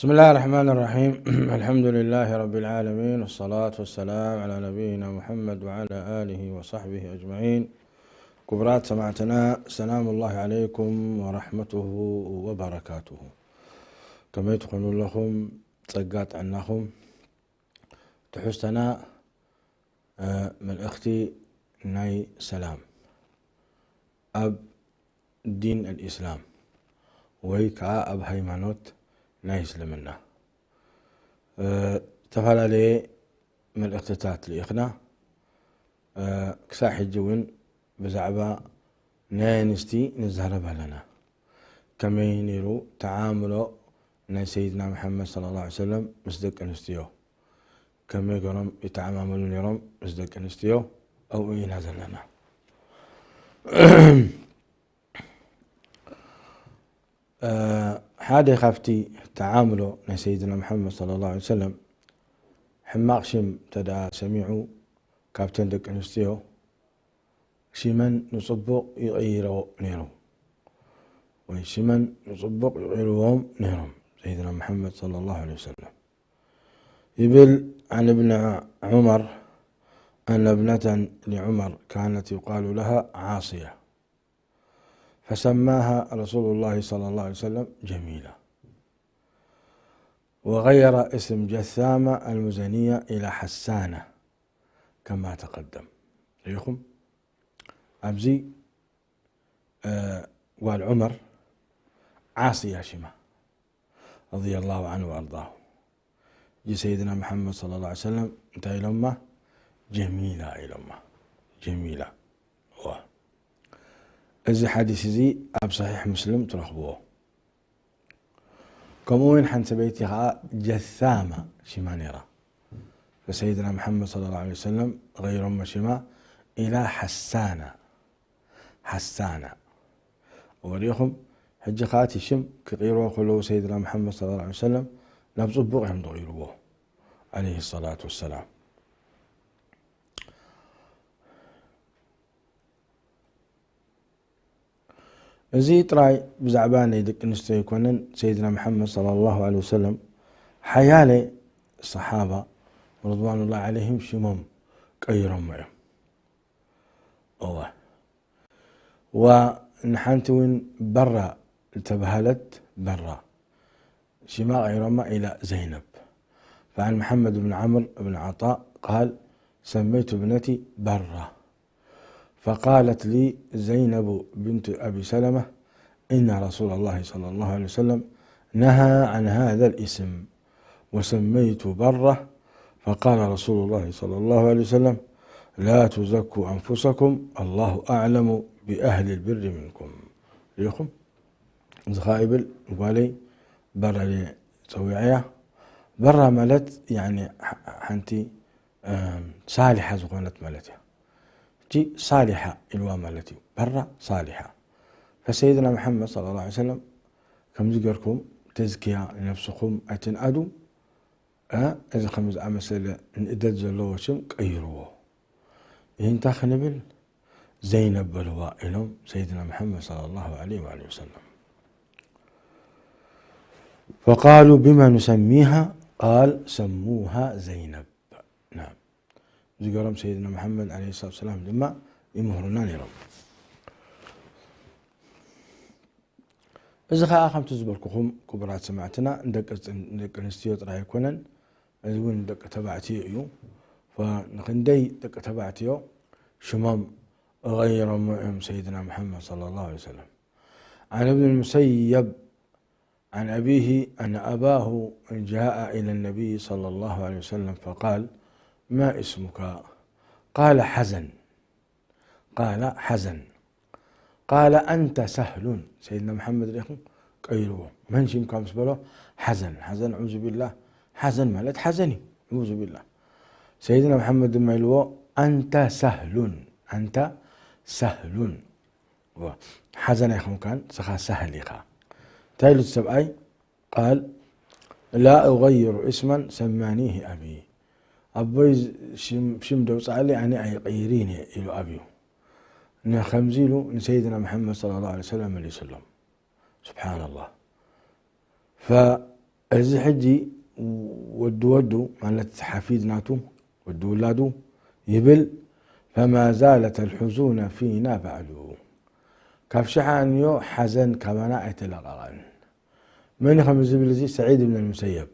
بسم الله الرحمن الرحيم. الحمد لله رب العالمين، والصلاة والسلام على نبينا محمد وعلى آله وصحبه أجمعين. ክቡራት ሰማዕትና፣ ሰላም ላሂ ዓለይኩም ወረሕመቱሁ ወበረካቱሁ። ከመይ ትኾኑ ኣለኹም? ጸጋ ጥዕናኹም? ትሕዝቶና፣ እ፣ መልእኽቲ ናይ ሰላም ኣብ ዲን ኣልኢስላም ወይ ከዓ ኣብ ሃይማኖት ናይ እስልምና፣ እ፣ ዝተፈላለየ መልእኽትታት ልኢኽና። እ፣ ክሳብ ሕጂ እውን ብዛዕባ ናይ ኣንስቲ ንዛረብ ኣለና። ከመይ ነይሩ ተዓምሎ ናይ ሰይድና መሓመድ ሰለላሁ ዐለይሂ ወሰለም ምስ ደቂ ኣንስትዮ? ከመይ ገሮም ይተዓማመሉ ነይሮም ምስ ደቂ ኣንስትዮ? ኣብኡ ኢና ዘለና። እ፣ ሓደ ካብቲ ተዓምሎ ናይ ሰይድና መሓመድ ሰለላሁ ዐለይሂ ወሰለም፣ ሕማቕ ሽም ተደኣ ሰሚዑ ካብተን ደቂ ኣንስትዮ ሽመን ንጽቡቕ ይቕይርዎ ነይሩ፣ ወይ ሽመን ንጽቡቕ ይቕይርዎም ነይሮም ሰይድና መሓመድ ሰለላሁ ዐለይሂ ወሰለም። ይብል፣ عن ابن عمر أن ابنة لعمر كانت يقال لها عاصية، فسماها رسول الله صلى الله عليه وسلم جميلة، وغير اسم جثامة المزنية إلى حسانة كما تقدم. ርኢኹም፣ ኣብዚ፣ እ፣ ጓል ዑመር ዓስያ ሽማ፣ ረዲየላሁ ዐንሁ ወአርዳሁ። እዚ ሰይድና መሓመድ ሰለላሁ ዐለይሂ ወሰለም እንታይ ኢሎማ? ጀሚላ ኢሎማ። ጀሚላ። እዋ። እዚ ሓዲስ እዚ ኣብ ሰሒሕ ሙስሊም ትረኽብዎ። ከምኡ እውን ሓንቲ ሰበይቲ ኸዓ ጀሳማ ሽማ ነይራ። ፈሰይድና መሓመድ ሰለላሁ ዐለይሂ ወሰለም ገይሮሞ ሽማ ኢላ ሓሳና። ሓሳና። ወሪኹም፣ ሕጂ ኸዓ እቲ ሽም ክቕይርዎ ከለዉ ሰይድና መሓመድ ሰለላሁ ዐለይሂ ወሰለም ናብ ጽቡቕ እዮም ዝቕይርዎ፣ ዐለይሂ ሰላቱ ወሰላም። እዚ ጥራይ ብዛዕባ ናይ ደቂ ኣንስትዮ ኣይኮነን። ሰይድና መሓመድ ሰለላሁ ዐለይሂ ወሰለም ሓያለ ሰሓባ ርድዋኑላሂ ዐለይሂም ሽሞም ቀይሮሞ እዮም። እወ። ዋ፣ ንሓንቲ እውን በራ ዝተባህለት በራ ሽማ ቀይሮማ ኢላ ዘይነብ። فعن محمد بن عمرو بن عطاء قال: سميت ابنتي برة، فقالت لي زينب بنت أبي سلمة: إن رسول الله صلى الله عليه وسلم نهى عن هذا الاسم، وسميت برة، فقال رسول الله صلى الله عليه وسلم: لا تزكوا أنفسكم، الله أعلم بأهل البر منكم. ርኢኹም? እዚ ኸዓ ይብል፣ ጓለይ በራ ኢለ ጸዊዐያ። በራ ማለት፣ ያኒ፣ ሓ-፣ ሓንቲ፣ እም፣ ሳሊሓ ዝኾነት ማለት እያ። እቺ ሳሊሓ ኢልዋ ማለት እዩ። በራ ሳሊሓ። ፈሰይድና መሓመድ ሰለላሁ ዐለይሂ ወሰለም ከምዚ ገርኩም ተዝኪያ ንነብስኹም ኣይትንኣዱ፣ እ፣ እዚ ከም ዝኣመሰለ ንእደት ዘለዎ ሽም ቀይርዎ። ይህ እንታይ ክንብል? ዘይነብ በልዋ ኢሎም ሰይድና መሓመድ ሰለላሁ ዐለይሂ ወአሊሂ ወሰለም። فقالوا: بما نسميها؟ قال: سموها زينب. ናም። እዚ ገሮም ሰይድና መሓመድ ዐለይሂ ሰላቱ ወሰላም ድማ ይምህሩና ነይሮም። እዚ ኸዓ ከምቲ ዝበልኩኹም ክቡራት ሰማዕትና ንደቂ፣ ንደቂ ኣንስትዮ ጥራይ ኣይኮነን፣ እዚ እውን ንደቂ ተባዕትዮ እዩ። ፈ-፣ ንኽንደይ ደቂ ተባዕትዮ ሽሞም እቐይሮሞ እዮም ሰይድና መሓመድ ሰለላሁ ዐለይሂ ወሰለም። عن ابن المسيب عن أبيه أن أباه جاء إلى النبي صلى الله عليه وسلم فقال: ما اسمك؟ قال: حزن. قال: حزن. قال: أنت سهل. ሰይድና መሓመድ ርኢኹም ቀይርዎ። መን ሽምካ ምስ በሎ፣ ሓዘን። ሓዘን፣ ዑዙ ቢላህ። ሓዘን ማለት ሓዘን እዩ። ዑዙ ቢላህ። ሰይድና መሓመድ ድማ ኢልዎ፣ أنت سهل، أنت سهل. እዋ፣ ሓዘን ኣይኮንካን፣ ንስኻ ሳህል ኢኻ። እንታይ ኢሉ እቲ ሰብኣይ? قال: لا أغير اسما سمانيه أبي. ኣቦይ ሽም፣ ሽም ደውፅኣለይ ኣነ ኣይቕይርን እየ ኢሉ ኣብዩ። ንኸምዚ ኢሉ ንሰይድና መሓመድ ሰለላሁ ዐለይሂ ወሰለም መሊሱሎም። ሱብሓነላህ። ፈ-፣ እዚ ሕጂ ወዲ ወዱ፣ ማለት ሓፊድ ናቱ፣ ወዲ ውላዱ ይብል፣ فما زالت الحزون فينا بعد። ካብ ሸሓንዮ ሓዘን ካባና ኣይተለቐቐን። መን ከም ዝብል እዚ ሰዒድ እብን ልሙሰየብ፣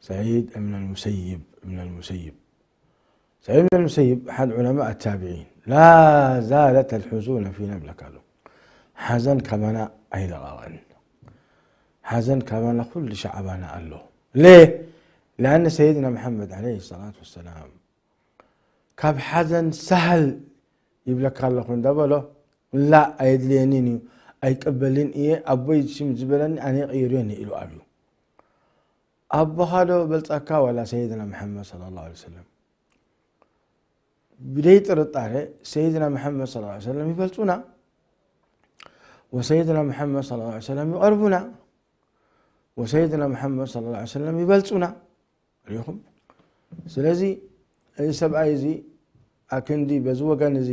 ሰዒድ እብን ልሙሰይብ፣ እብን ልሙሰይብ። ሰዒድ እብን ልሙሰይብ ሓደ ዑለማ ኣታቢዒን፣ لا زالت الحزون فينا ይብለካ ኣሎ። ሓዘን ካባና ኣይለቐቐን። ሓዘን ካባና ኩሉ ሻዕ ኣባና ኣሎ። ليه؟ لأن ሰይድና መሓመድ ዓለይሂ ሰላቱ ወሰላም ካብ ሓዘን ሳህል ይብለካ ኣለኹ እንዳበሎ፣ ላ ኣየድልየንን እዩ፣ ኣይቀበልን እየ፣ ኣቦይ ሽም ዝበለኒ ኣነ ቀይርዮ እየ ኢሉ ኣብዩ። ኣቦኻ ዶ በልጸካ ዋላ ሰይድና መሓመድ ሰለላሁ ዐለይሂ ወሰለም? ብደይ ጥርጣሬ ሰይድና መሓመድ ሰለላሁ ዐለይሂ ወሰለም ይበልጹና፣ ወሰይድና መሓመድ ሰለላሁ ዐለይሂ ወሰለም ይቐርቡና፣ ወሰይድና መሓመድ ሰለላሁ ዐለይሂ ወሰለም ይበልጹና። ርኢኹም? ስለዚ እዚ ሰብኣይ እዚ ኣክንዲ በዚ ወገን እዚ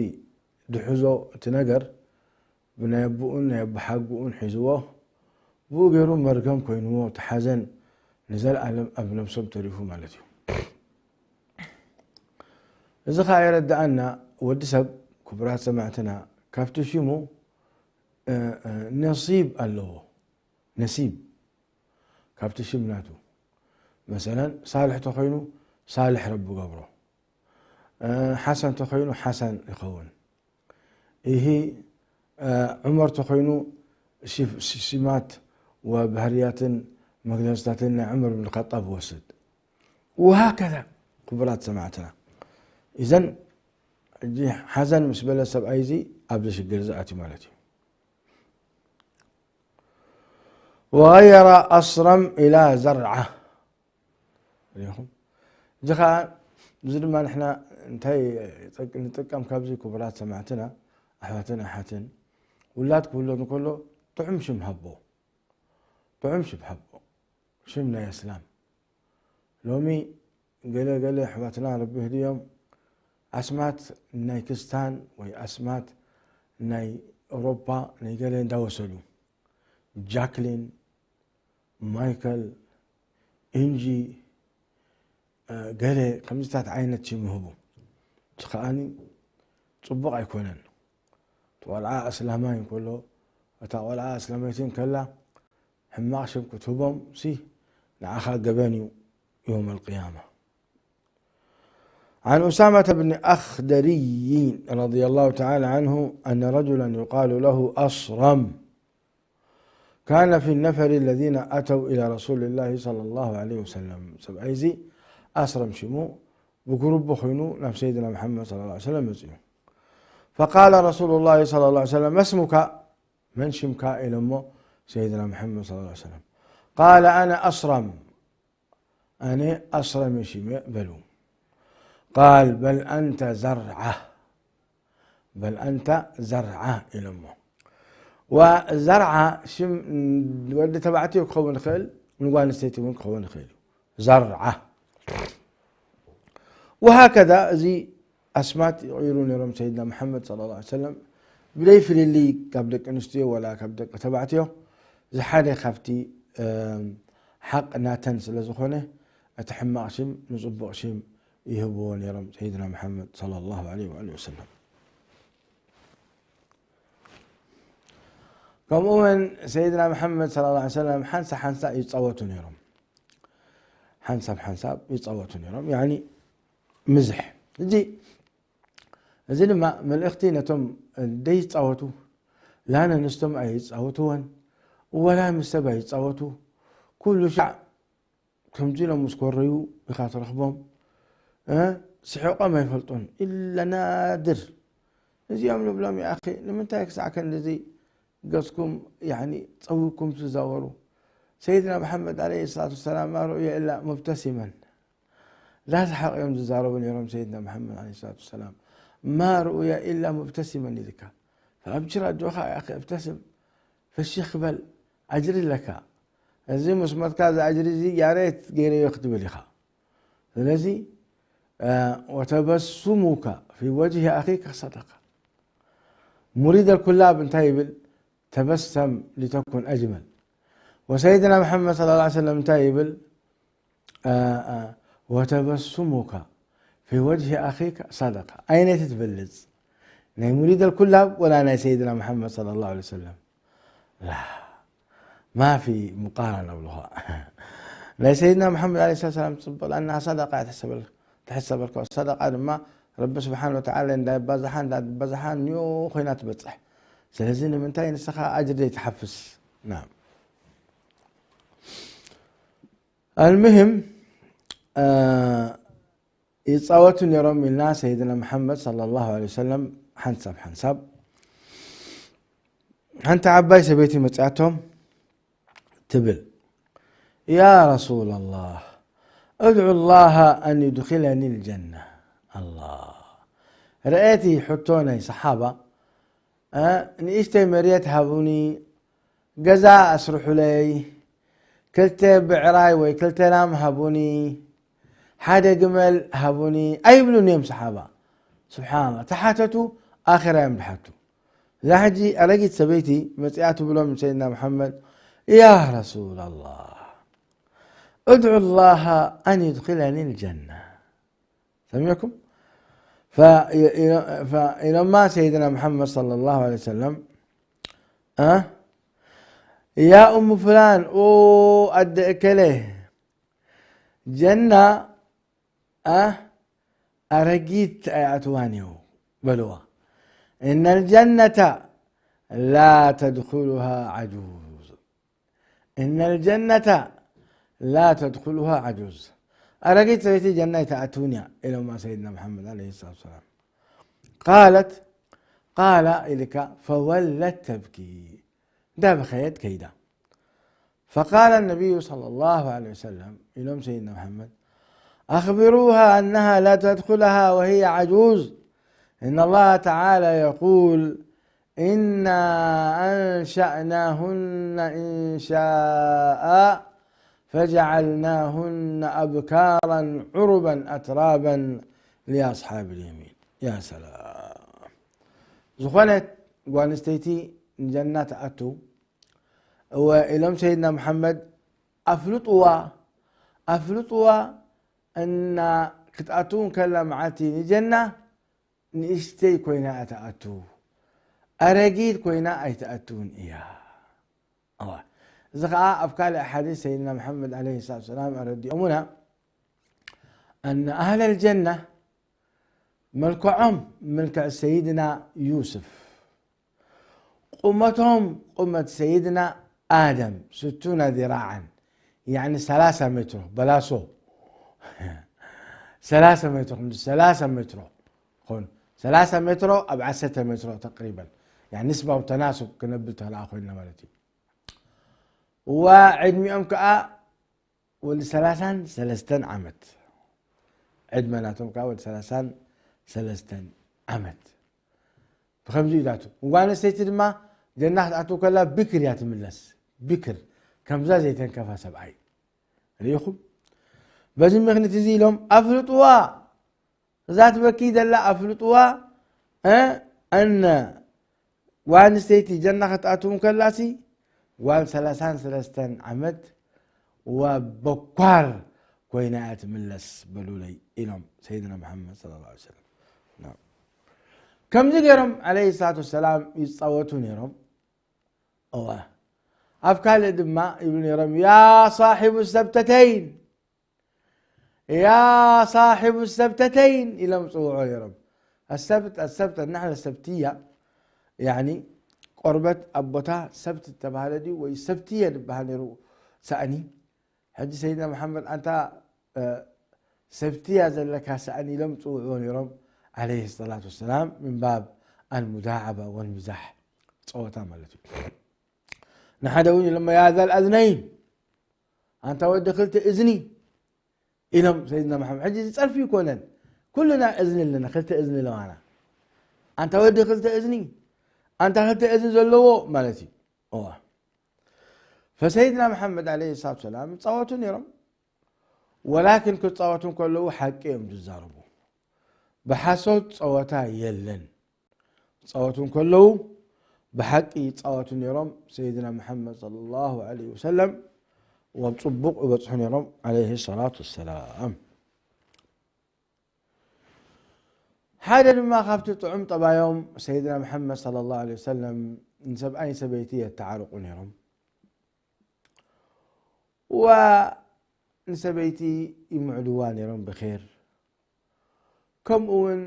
ድሕዞ እቲ ነገር ብናይ ኣቦኡን ናይ ኣቦሓጎኡን ሒዝዎ፣ ብኡ ገይሩ መርገም ኮይንዎ፣ እቲ ሓዘን ንዘለኣለም ኣብ ነብሶም ተሪፉ ማለት እዩ። እዚ ኸኣ የረድኣና፣ ወዲ ሰብ፣ ክቡራት ሰማዕትና፣ ካብቲ ሽሙ፣ እ፣ እ፣ ነሲብ ኣለዎ። ነሲብ ካብቲ ሽም ናቱ። መሰለን፣ ሳልሕ ተኾይኑ፣ ሳልሕ ረቢ ገብሮ። እ፣ ሓሰን ተኾይኑ፣ ሓሰን ይኸውን። ኢሂ፣ እ፣ ዑመር ተኾይኑ፣ ሽፍ-፣ ሽ-፣ ሽማት ወባህርያትን መግለጽታትን ናይ ዑመር ብን ኸጣብ ይወስድ። ወሃከዛ፣ ክቡራት ሰማዕትና። ኢዘን፣ ሕጂ ሓዘን ምስ በለ ሰብኣይ እዚ ኣብዚ ሽግር እዚ ኣትዩ ማለት እዩ። وغير أصرم إلى زرعة። ርኢኹም? እዚ ኸኣ፣ እዚ ድማ ንሕና እንታይ ንጥቀም ካብዚ ክቡራት ሰማዕትና፣ ኣሕዋትን ኣሓትን፣ ውላድ ክውለድ እንከሎ ጥዑም ሽም ሃቦ። ጥዑም ሽም ሃቦ። ሽም ናይ እስላም። ሎሚ ገለ ገለ ኣሕዋትና ረቢ ህድዮም ኣስማት ናይ ክስታን ወይ ኣስማት ናይ ኤውሮፓ ናይ ገለ እንዳወሰዱ፣ ጃክሊን፣ ማይከል፣ ኢንጂ፣ እ፣ ገለ ከምዚታት ዓይነት ሽም ይህቡ። እቲ ከኣኒ ጽቡቕ ኣይኮነን። እቲ ቆልዓ ኣስላማይ እንከሎ፣ እታ ቆልዓ ኣስላመይቲ እንከላ፣ ሕማቕ ሽም ክትህቦም ሲ ንዓኻ ገበን እዩ የውመል ቅያማ። عن أسامة بن أخدري رضي الله تعالى عنه أن رجلا يقال له أصرم كان في النفر الذين أتوا إلى رسول الله صلى الله عليه وسلم. ሰብኣይ እዚ ኣስረም ሽሙ፣ ብጉሩቡ ኮይኑ ናብ ሰይድና መሓመድ ሰለላሁ ዐለይሂ ወሰለም መጽኡ። فقال رسول الله صلى الله عليه وسلم: ما اسمك؟ መን ሽምካ? ኢሎሞ ሰይድና መሓመድ ሰለላሁ ዐለይሂ ወሰለም። قال: أنا أصرم. ኣነ ኣስረም ሽመ በሉ። قال: بل أنت زرعة، بل أنت زرعة ኢሎሞ። ወዘርዓ ሽም ወዲ ተባዕትዮ ክኸውን ይኽእል፣ ንጓል ኣንስተይቲ እውን ክኸውን ይኽእል እዩ። ዘርዓ። وهكذا እዚ ኣስማት ይቕይሩ ነይሮም ሰይድና መሓመድ ሰለላሁ ዐለይሂ ወሰለም። ብዘይ ፍልልይ ካብ ደቂ ኣንስትዮ ወላ ካብ ደቂ ተባዕትዮ፣ ዝሓደ ካብቲ፣ እም፣ ሓቕ ናተን ስለ ዝኾነ፣ እቲ ሕማቕ ሽም ንጽቡቕ ሽም ይህብዎ ነይሮም ሰይድና መሓመድ ሰለላሁ ዐለይሂ ወኣሊሂ ወሰለም። ከምኡ እውን ሰይድና መሓመድ ሰለላሁ ዐለይሂ ወሰለም ሓንሳ ሓንሳ ይጻወቱ ነይሮም። ሓንሳብ ሓንሳብ ይጻወቱ ነይሮም። ያኒ ምዝሕ። እዚ፣ እዚ ድማ መልእኽቲ ነቶም ደይጻወቱ፣ ላ ነንስቶም ኣይጻወትወን፣ ወላ ምስ ሰብ ኣይጻወቱ። ኩሉ ሻዕ ከምዚ ኢሎም ምስ ኮረዩ ኢኻ ትረኽቦም። እ? ስሒቖም ኣይፈልጡን። ኢላ ናድር። እዚኦም ንብሎም፣ "ያ ኣኺ፣ ንምንታይ ክሳዕ ክንድዚ ገጽኩም፣ ያኒ፣ ጸዊግኩም ትዛወሩ?" ሰይድና መሓመድ ዓለይሂ ሰላቱ ወሰላም፣ "ማ ሩእየ ኢላ ሙብተሲመን." ዳሰሓቕ እዮም ዝዛረቡ ነይሮም ሰይድና መሓመድ ዓለይሂ ሰላቱ ወሰላም። "ማ ሩእየ ኢላ ሙብተሲመን" ኢልካ። ኣብሽር ኣጆኻ፣ ያ ኣኺ፣ እብተስም። ፈሽኽ በል፣ ኣጅሪ ኣለካ። እዚ ምስ ሞትካ እዚ ኣጅሪ እዚ ያሬት ገይረዮ ክትብል ኢኻ። ስለዚ፣ እ፣ "ወተበሱሙካ ፊ ወጅሂ ኣኺከ ሰደቃ።" ሙሪድ ኣልኩላብ እንታይ ይብል? "ተበሰም ሊተኩን ኣጅመል። ወሰይድና መሓመድ ሰለላሁ ዐለይሂ ወሰለም እንታይ ይብል? አ፣ አ፣ "ወተበሱሙካ ፊ ወጅሂ ኣኺካ ሰደቃ." ኣይነቲ ትበልጽ? ናይ ሙሪድ ኣልኩላብ ወላ ናይ ሰይድና መሓመድ ሰለላሁ ዐለይሂ ወሰለም? ላ፣ ማፊ ሙቃረና ብልኻ። ናይ ሰይድና መሓመድ ዐለይሂ ሰላም ጽቡቕ፣ ለኣና ሰደቃ ትሕሰበል-፣ ትሕሰበልካ። ሰደቃ ድማ ረቢ ስብሓን ወተዓላ እንዳባዝሓ፣ እንዳባዝሓ ንዮ ኮይና ትበጽሕ። ስለዚ ንምንታይ ንስኻ ኣጅር ዘይትሓፍስ? ናም። ኣልምህም፣ አ፣ ይጻወቱ ነይሮም ኢልና ሰይድና መሓመድ ሰለላሁ ዐለይሂ ወሰለም ሓንሳብ ሓንሳብ። ሓንቲ ዓባይ ሰበይቲ መጽኣቶም ትብል፣ "ያ ረሱላላህ፣ እድዑ ላሃ ኣን ዩድኪለኒ ልጀና።" ኣላህ። ረአየቲ ሕቶ ናይ ሰሓባ፣ እ፣ ንእሽተይ መሬት ሃቡኒ፣ ገዛ ኣስርሑለይ፣ ክልተ ብዕራይ ወይ ክልተ ላም ሃቡኒ፣ ሓደ ግመል ሃቡኒ ኣይብሉን እዮም ሰሓባ። ስብሓንላ፣ ተሓተቱ፣ ኣኼራ እዮም ድሓቱ። እዛ ሕጂ ኣረጊት ሰበይቲ መጺኣ ትብሎም ንሰይድና መሓመድ፣ "ያ ረሱላላህ፣ እድዑ ላሃ ኣን ዩድኪለኒ ልጀና።" ሰሚዕኩም? ፈ-፣ ኢ-፣ ኢ-፣ ፈ-፣ ኢሎማ ሰይድና መሓመድ ሰለላሁ ዐለይሂ ወሰለም፣ እ፣ "ያ ኡሙ ፍላን፣ ኦ ኣደ እከለ፣ ጀና፣ እ፣ ኣረጊት ኣይኣትዋን እዩ" በልዋ። "እነ ልጀነተ ላ ተድኹሉሃ ዓጁዝ። እነ ልጀነተ ላ ተድኹሉሃ ዓጁዝ። ኣረጊት ሰበይቲ ጀና ኣይትኣትውን እያ" ኢሎማ ሰይድና መሓመድ ዐለይሂ ሰላቱ ወሰላም። ቃለት፣ ቃላ ኢልካ፣ ፈወለት ተብኪ። እንዳ በኸየት ከይዳ። فقال النبي صلى الله عليه وسلم، ኢሎም ሰይድና መሓመድ፣ أخبروها أنها لا تدخلها وهي عجوز، إن الله تعالى يقول، إنا أنشأناهن إنشاء فجعلناهن أبكارا عربا أترابا لأصحاب اليمين. يا سلام. ዝኾነት ጓል ኣንስተይቲ ንጀና ትኣቱ እወ ኢሎም ሰይድና መሓመድ፣ ኣፍልጥዋ፣ ኣፍልጥዋ፣ እና ክትኣቱ እንከላ መዓልቲ ንጀና ንእሽተይ ኮይና እያ ትኣቱ፣ ኣረጊት ኮይና ኣይትኣቱን እያ። እዋ፣ እዚ ኸዓ ኣብ ካልእ ሓዲስ ሰይድና መሓመድ ዐለይሂ ሰላቱ ወሰላም ኣረዲኦሙና፣ ኣነ ኣህለል ጀና መልክዖም መልክዕ ሰይድና ዩስፍ፣ ቁመቶም ቁመት ሰይድና ኣደም፣ ስቱነ ዚራዓን፣ ያዕኒ ሰላሳ ሜትሮ፣ በላሶ፣ ሰላሳ ሜትሮ፣ ክንዲ ሰላሳ ሜትሮ ኾኑ። ሰላሳ ሜትሮ ኣብ ዓሰርተ ሜትሮ ተቅሪበን፣ ያዕኒ ንስባው ተናሱብ ክነብል ተኽልኣ ኮይንና ማለት እዩ። ወዕድሚኦም ከኣ ወዲ ሰላሳን ሰለስተን ዓመት። ዕድመ ናቶም ከኣ ወዲ ሰላሳን ሰለስተን ዓመት። ብኸምዚ እዩ ዛቱ። ጓል ኣንስተይቲ ድማ ጀና ክትኣቱ ከላ ብክር እያ ትምለስ። ብክር። ከምዛ ዘይተንከፋ ሰብኣይ። ርኢኹም? በዚ ምኽንያት እዚ ኢሎም ኣፍልጥዋ። እዛ ትበኪ ዘላ ኣፍልጥዋ፣ እ፣ ኣነ ጓል ኣንስተይቲ ጀና ክትኣትው ከላሲ ጓል ሰላሳን ሰለስተን ዓመት ወበኳር ኮይና እያ ትምለስ በሉለይ ኢሎም ሰይድና መሓመድ ሰለላሁ ዐለይሂ ወሰለም። ናም። ከምዚ ገይሮም ዐለይሂ ሰላቱ ወሰላም ይጻወቱ ነይሮም። እዋ። ኣብ ካልእ ድማ ይብሉ ነይሮም፣ "ያ ሳሒቡ ሰብተተይን፣ ያ ሳሒቡ ሰብተተይን" ኢሎም ጽውዑ ነይሮም። ኣሰብት፣ ኣሰብት፣ ናሕለ ሰብትያ፣ ያዕኒ ቆርበት ኣብ ቦታ ሰብት እተባህለ ድዩ ወይ ሰብትየ ዝበሃል ነይሩ ሳእኒ? ሕጂ ሰይድና መሓመድ ኣንታ፣ እ፣ ሰብትያ ዘለካ ሳእኒ ኢሎም ጽውዕዎ ነይሮም፣ ዐለይሂ ሰላቱ ወሰላም፣ ምን ባብ ኣልሙዳዓባ ወልሚዛሕ፣ ጸወታ ማለት እዩ። ንሓደ እውን ኢሎሞ፣ "ያ ዘልኣዝነይን፣ ኣንታ ወዲ ክልተ እዝኒ" ኢሎም ሰይድና መሓመድ። ሕጂ እዚ ጸርፊ ይኮነን፣ ኩልና እዝኒ ኣለና፣ ክልተ እዝኒ ኣለዋና። ኣንታ ወዲ ክልተ እዝኒ፣ ኣንታ ክልተ እዝኒ ዘለዎ ማለት እዩ። እዋ። ፈሰይድና መሓመድ ዐለይሂ ሰላቱ ወሰላም ይጻወቱ ነይሮም። ወላኪን ክጻወቱ እንከለዉ ሓቂ እዮም ዝዛረቡ። ብሓሶት ጸወታ የለን። ክጻወቱ እንከለዉ ብሓቂ ይጻወቱ ነይሮም። ሰይድና መሓመድ ሰለላሁ ዐለይሂ ወሰለም ኣብ ጽቡቕ ይበጽሑ ነይሮም፣ ዐለይሂ ሰላቱ ወሰላም። ሓደ ድማ ካብቲ ጥዑም ጠባዮም፣ ሰይድና መሓመድ ሰለላሁ ዐለይሂ ወሰለም ንሰብኣይን ሰበይቲ የተዓርቑ ነይሮም። ዋ ንሰበይቲ ይምዕድዋ ነይሮም ብኼር። ከምኡ እውን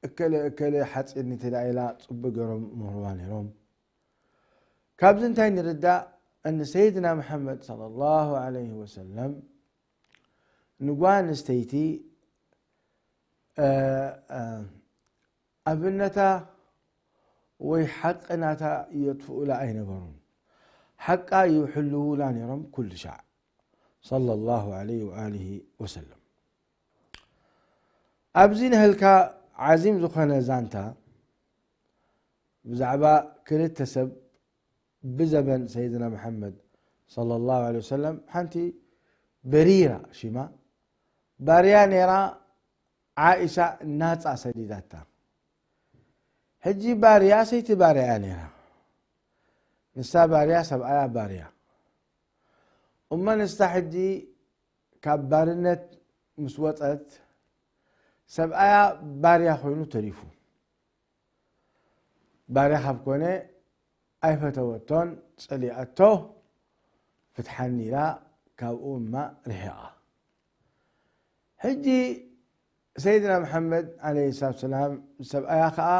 እከለ እከለ ሓጺር እንተ ደኣ ኢላ ጽቡቕ ገይሮም ይምህርዋ ነይሮም። ካብዚ እንታይ ንርዳእ? እን ሰይድና መሓመድ ሰለላሁ ዐለይሂ ወሰለም ንጓል ኣንስተይቲ፣ እ፣ እ፣ ኣብነታ ወይ ሓቂ ናታ የጥፍኡላ ኣይነበሩን። ሓቃ ይሕልዉላ ነይሮም ኩሉ ሻዕ፣ ሰለላሁ ዐለይሂ ወኣሊሂ ወሰለም። ኣብዚ ንህልካ ዓዚም ዝኾነ ዛንታ ብዛዕባ ክልተ ሰብ ብዘበን ሰይድና መሓመድ ሰለላሁ ዐለይሂ ወሰለም፣ ሓንቲ በሪራ ሽማ፣ ባርያ ነይራ፣ ዓኢሻ ናጻ ሰዲዳታ። ሕጂ ባርያ ሰይቲ ባርያ እያ ነይራ። ንሳ ባርያ፣ ሰብኣያ ባርያ። እሞ ንሳ ሕጂ ካብ ባርነት ምስ ወጸት፣ ሰብኣያ ባርያ ኮይኑ ተሪፉ። ባርያ ካብ ኮነ ኣይፈተወቶን፣ ጸሊኣቶ፣ ፍትሓኒ ኢላ ካብኡ እማ ርሒቓ። ሕጂ ሰይድና መሓመድ ዐለይሂ ሰላቱ ወሰላም ሰብኣያ ከኣ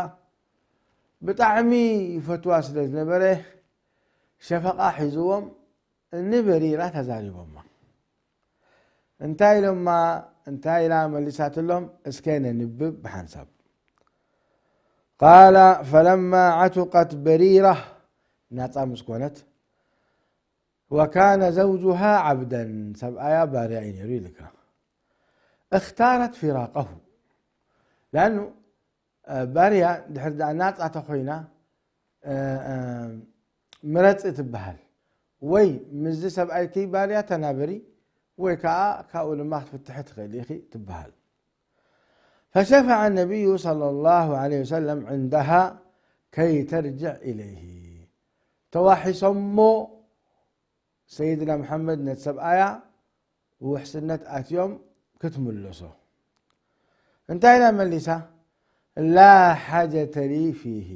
ብጣዕሚ ይፈትዋ ስለ ዝነበረ፣ ሸፈቓ ሒዝዎም ንበሪራ ተዛሪቦማ። እንታይ ኢሎማ? እንታይ ኢላ መሊሳትሎም? እስከ ነንብብ ብሓንሳብ። ቃለ ፈለማ ዓቱቀት በሪራ፣ ናጻ ምስ ኮነት፣ ወካነ ዘውጁሃ ዓብደን፣ ሰብኣያ ባርያ እዩ ነይሩ ኢልካ። እኽታረት ፊራቀሁ። ላኑ፣ እ፣ ባርያ ድሕር ደኣ ናጻ ተኾይና፣ እ፣ እ፣ ምረጺ ትበሃል። ወይ ምስዚ ሰብኣይኪ ባርያ ተናበሪ፣ ወይ ከኣ ካብኡ ድማ ክትፍትሒ ትኽእሊ ኢኺ ትበሃል። ፈሸፈዐ ነቢዩ ሰለላሁ ዐለይሂ ወሰለም ዕንደሃ ከይ ተርጅዕ ኢለይሂ። ተዋሒሶሞ ሰይድና መሓመድ ነቲ ሰብኣያ ውሕስነት ኣትዮም ክትምለሶ። እንታይ ኢላ መሊሳ? ላ ሓጀተ ሊ ፊሂ፣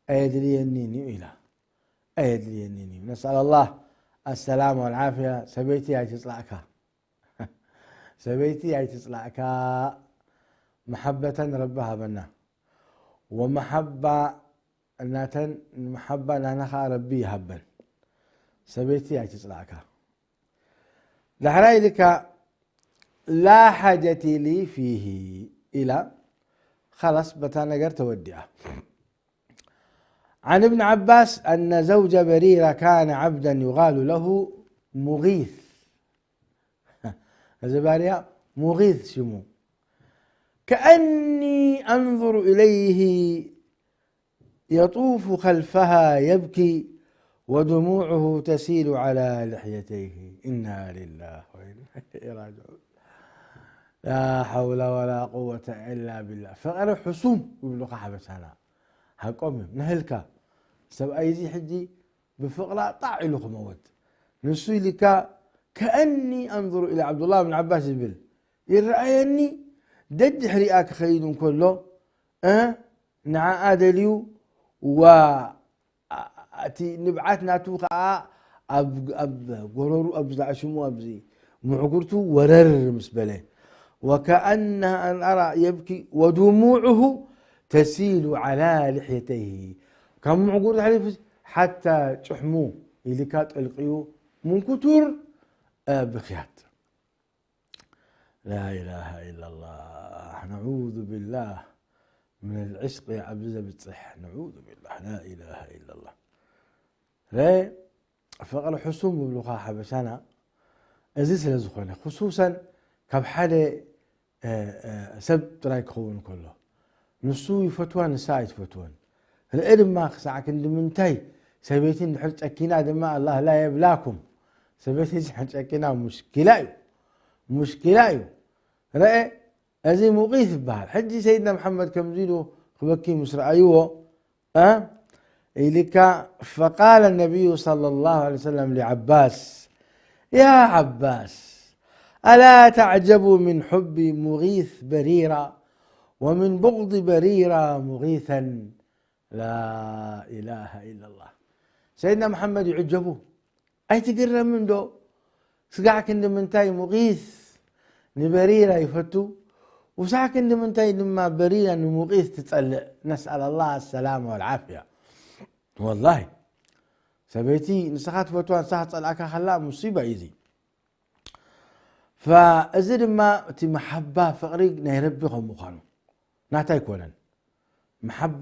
ኣየድልየኒን እዩ ኢላ። ኣየድልየኒን እዩ። ነስኣል ኣላህ ኣሰላም ወልዓፍያ። ሰበይቲ ኣይትጽላእካ። ሰበይቲ ኣይትጽላእካ። መሓበተን ረቢ ሃበና። ወመሓባ እናተን መሓባ ናና ኸዓ ረቢ ይሃበን። ሰበይቲ ኣይትጽላእካ። ዳሕራይ ኢልካ ላ ሓጀቲ ሊ ፊሂ ኢላ፣ ኻላስ በታ ነገር ተወዲኣ። عن ابن عباس أن زوج بريرة كان عبدا يقال له مغيث። እዚ ባርያ ሙጊዝ ሽሙ። كأني أنظر إليه يطوف خلفها يبكي ودموعه تسيل على لحيتيه. إنا لله وإنا إليه راجعون. لا حول ولا قوة إلا بالله. ፍቕሪ ሕሱም ይብሉኻ ሓበሻና። ሓቆም እዮም። ንህልካ ሰብኣይ እዚ ሕጂ ብፍቕራ ጣዕ ኢሉ ክመወት። ንሱ ኢልካ ከኣኒ ኣንظሩ ኢላ ዓብዱላህ ብን ዓባስ ይብል። ይረኣየኒ ደድሕሪኣ ክኸይድ እንከሎ፣ እ፣ ንዓኣ ደልዩ ዋ እቲ ንብዓት ናቱ ኸዓ ኣብ፣ ኣብ ጎረሩ፣ ኣብ ዝኣሽሙ፣ ኣብዚ ምዕጉርቱ ወረር ምስ በለ፣ ወከኣነሃ ኣን ኣራ የብኪ ወድሙዑሁ ተሲሉ ዓላ ልሕየተይሂ፣ ካብ ምዕጉርቱ ሓሊፉ ሓታ ጭሕሙ ኢልካ ጠልቅዩ ምንኩቱር፣ እ፣ ብኽያት። ላኢላሃ ኢላላህ፣ ነዑዙ ቢላህ ምን ልዕሽቂ ኣብዚ ዘብፅሕ፣ ነዑዙ ቢላህ፣ ላኢላሃ ኢላላህ። ረ-፣ ፍቕሪ ሕሱም ይብሉኻ ሓበሻና። እዚ ስለ ዝኾነ፣ ክሱሰን ካብ ሓደ፣ እ፣ እ፣ ሰብ ጥራይ ክኸውን ከሎ፣ ንሱ ይፈትዋ፣ ንሳ ኣይትፈትወን። ርእ ድማ ክሳዕ ክንዲ ምንታይ ሰበይቲ እንድሕር ጨኪና ድማ፣ ኣላህ ላ የብላኩም። ሰበይቲ እንድሕር ጨኪና ሙሽኪላ እዩ። ሙሽኪላ እዩ። ረአ፣ እዚ ሙቂት ይበሃል። ሕጂ ሰይድና መሓመድ ከምዚ ኢሉ ክበኪ ምስ ረኣይዎ፣ እ፣ ኢልካ፣ فقال النبي صلى الله عليه وسلم لعباس: يا عباس، ألا تعجب من حب مغيث بريرة ومن بغض بريرة مغيثا؟ لا إله إلا الله. ሰይድና መሓመድ ይዕጀቡ። ኣይትግረምን ዶ? ስጋዕ ክንዲ ምንታይ ሙቒት ንበሪራ ይፈቱ፣ ውሳዕ ክንዲ ምንታይ ድማ በሪራ ንሙቒት ትጸልእ። ነስኣል ኣላህ ኣሰላማ ወልዓፍያ። ወላሂ፣ ሰበይቲ ንስኻ ትፈትዋ ንስኻ ትጸልኣካ ከላ ሙሲባ እዩ እዚ። ፈእዚ ድማ እቲ መሓባ ፍቕሪ ናይ ረቢ ከም ምዃኑ ናታ ኣይኮነን። መሓባ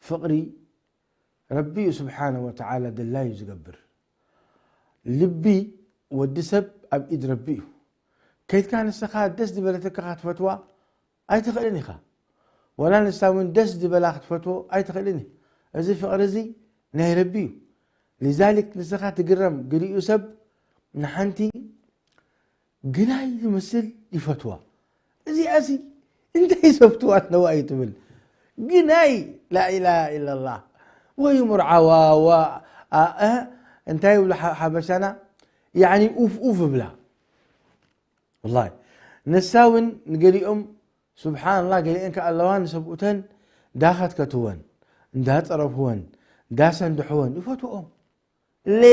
ፍቕሪ ረቢ እዩ ስብሓነ ወተዓላ ድላዩ ዝገብር። ልቢ ወዲ ሰብ ኣብ ኢድ ረቢ እዩ። ከይድካ ንስኻ ደስ ዝበለትካ ክትፈትዋ ኣይትኽእልን ኢኻ። ወላ ንሳ እውን ደስ ዝበላ ክትፈትዎ ኣይትኽእልን እዩ። እዚ ፍቕሪ እዚ ናይ ረቢ እዩ። ሊዛሊክ ንስኻ ትግረም፣ ገሊኡ ሰብ ንሓንቲ ግናይ ዝመስል ይፈትዋ። እዚኣሲ እንታይ ሰብትዋ ኣለዋ እዩ ትብል። ግናይ ላኢላሃ ኢላላህ ወይ ሙርዓዋ ዋ-፣ ኣ-፣ እ፣ እንታይ ይብሉ ሓ-፣ ሓበሻና? ያዕኒ ኡፍ ኡፍ እብላ። ወላሂ ንሳ እውን ንገሊኦም ስብሓንላህ ገሊአን ከኣ ኣለዋ ንሰብኡተን እንዳኸትከትወን፣ እንዳጸረፍወን፣ እንዳሰንድሕወን ይፈትወኦም። ሌ?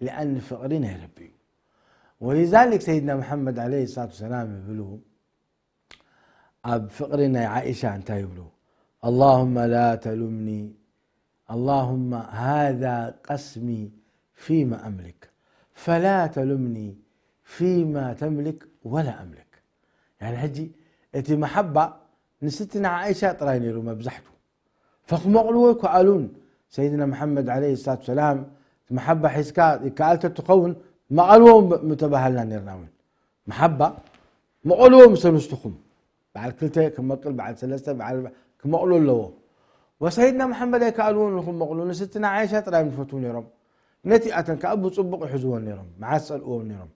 لأن ፍቕሪ ናይ ረቢ እዩ። ولذلك ሰይድና መሓመድ ዓለይሂ ሰላቱ ወሰላም ይብሉ፣ ኣብ ፍቕሪ ናይ ዓኢሻ እንታይ ይብሉ? اللهم لا تلمني، اللهم هذا قسمي فيما أملك، فلا تلمني فيما تملك ولا أملك። ያኒ ሕጂ እቲ መሓባ ንስትና ዓኢሻ ጥራይ ነይሩ መብዛሕቱ። ፈክመቕልዎ ይከኣሉን። ሰይድና መሓመድ ዓለይሂ ሰላቱ ሰላም፣ መሓባ ሒዝካ ይከኣል ተትኸውን፣ መቐልዎ ም-፣ ምተባሃልና ነርና እውን። መሓባ መቐልዎ ምስ ኣንስትኹም። በዓል ክልተ ክመቅል፣ በዓል ሰለስተ፣ በዓል ክመቕሉ ኣለዎ። ወሰይድና መሓመድ ኣይከኣልዎን ንክመቕሉ፣ ንስትና ዓይሻ ጥራይ እዮም ዝፈትዉ ነይሮም። ነቲ ኣተን ከኣ ብጽቡቕ ይሕዝዎን ነይሮም፣ መዓስ ጸልእዎም ነይሮም።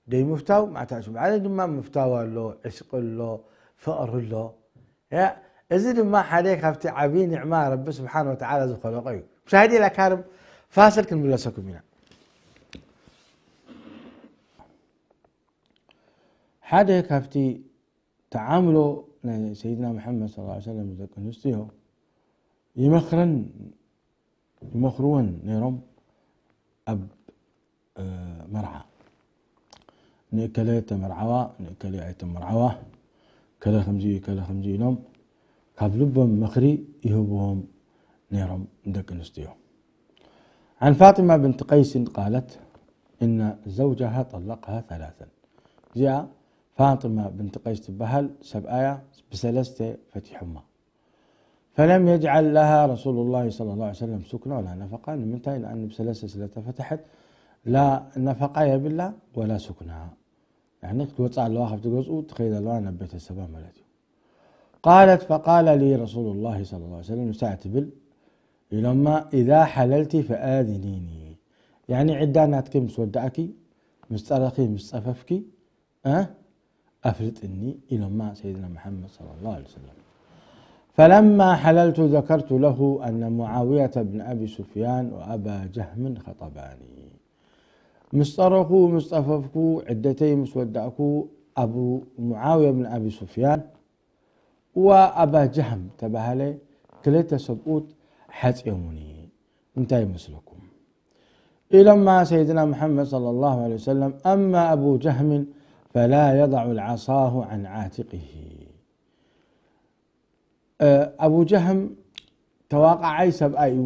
ደይ ምፍታው፣ ማዕታ ሽምዓለ ድማ ምፍታው ኣሎ፣ ዕሽቂ ኣሎ፣ ፍቕሪ ኣሎ። ያ፣ እዚ ድማ ሓደ ካብቲ ዓብዪ ኒዕማ ረቢ ስብሓን ወተዓላ ዝኸለቆ እዩ። ምሻሂዲ ኢላ ካርም ፋስል ክንምለሰኩም ኢና። ሓደ ካብቲ ተዓምሎ ናይ ሰይድና መሓመድ ሰለላሁ ዐለይሂ ወሰለም ደቂ ኣንስትዮ ይመኽረን ይመኽርወን ነይሮም ኣብ፣ እ፣ መርዓ። ንእከለ ተመርዓዋ፣ ንእከለ ኣይተመርዓዋ፣ ከለ ከምዚ፣ ከለ ከምዚ ኢሎም ካብ ልቦም ምኽሪ ይህብዎም ነይሮም ንደቂ ኣንስትዮ። عن فاطمة بنت قيس قالت: إن زوجها طلقها ثلاثا። እዚኣ ፋጢማ ብንት ቀይስ ትበሃል፣ ሰብኣያ ብሰለስተ ፈቲሑማ። فلم يجعل لها رسول الله صلى الله عليه وسلم سكنى ولا نفقة። ንምንታይ? لأن ብሰለስተ ስለ ተፈተሐት ላ ነፈቃ የብላ ወላ ሱክና። ያኒ ክትወፅእ ኣለዋ ካብቲ ገዝኡ፣ ትኸይድ ኣለዋ ናብ ቤተሰባ ማለት እዩ። قالت: فقال لي رسول الله صلى الله عليه وسلم፣ ንሳ ትብል ኢሎማ: إذا حللت فآذنيني። ያኒ ዕዳ ናትኪ ምስ ወዳእኪ፣ ምስ ፀረኺ፣ ምስ ፀፈፍኪ፣ እ፣ ኣፍልጥኒ ኢሎማ ሰይድና መሓመድ ሰለላሁ ዐለይሂ ወሰለም። فلما حللت ذكرت له أن معاوية بن أبي سفيان وأبا جهم خطباني። ምስ ጸረኹ፣ ምስ ጸፈፍኩ፣ ዕደተይ ምስ ወዳእኩ፣ ኣቡ ሙዓውያ ብን ኣቢ ሱፍያን ወኣባ ጀህም ተባሃለ ክልተ ሰብኡት ሓጽዮሙኒ። እንታይ ይመስለኩም? ኢሎማ ሰይድና ሙሐመድ ሰለላሁ ዐለይሂ ወሰለም፣ أما أبو جهم فلا يضع عصاه عن عاتقه። እ፣ ኣቡ ጀህም ተዋቃዓይ ሰብኣይ እዩ።